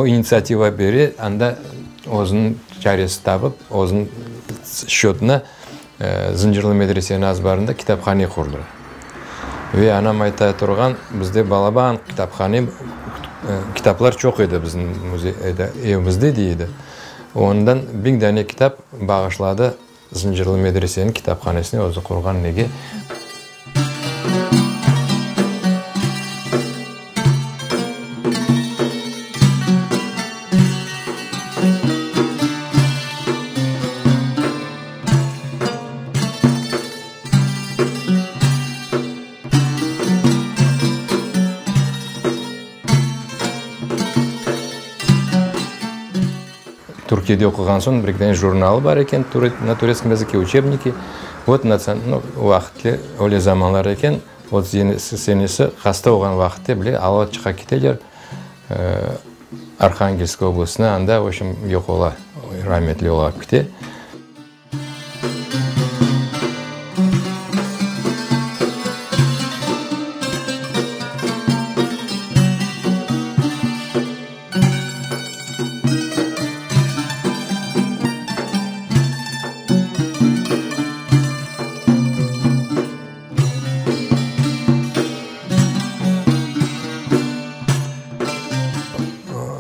O initsiativa bere, anda özüniñ çaresi tapıp, özüniñ şçötına Zıncırlı medreseniñ azbarında kitaphane qurdı. Ve anam ayta turğan, bizde balaban kitaphane, kitaplar çoq edi bizim evimizde, dey edi. Ondan biñ dane kitap bağışladı Zıncırlı medreseniñ kitaphanesine özü qurğan nege. Türkiyede oquğan soñ bir eki dane jurnalı bar eken, na turetskom yazıke uçebniki. Vot, nu, o vaqıtte öyle zamanlar eken, 37 senesi hasta olğan vaqıtte bile alıp çıqa keteler Arhangelsk oblastına, anda, v obşem, yoq ola, rametli olıp kete.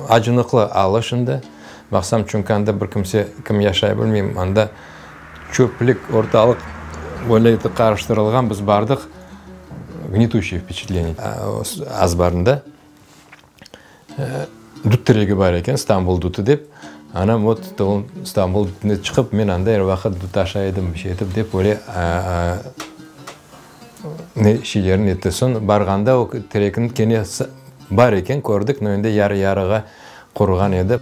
Acınıqlı alı şimdi. Baqsam, çünki anda bir kimse, kim yaşay bilmeyim, anda çöplik, ortalıq böyle etip qarıştırılğan, biz bardıq, gnetüşiye vpeçatleniye azbarında dut teregi bar eken, İstanbul dutı dep, anam vot İstanbul dutına çıqıp, men anda er vaqıt dut aşay edim, bir şey etip dep öyle ne şeylerini etti. Soñ barğanda o terekniñ kene bar eken, kördik, no endi yarı-yarığa quruğan edi.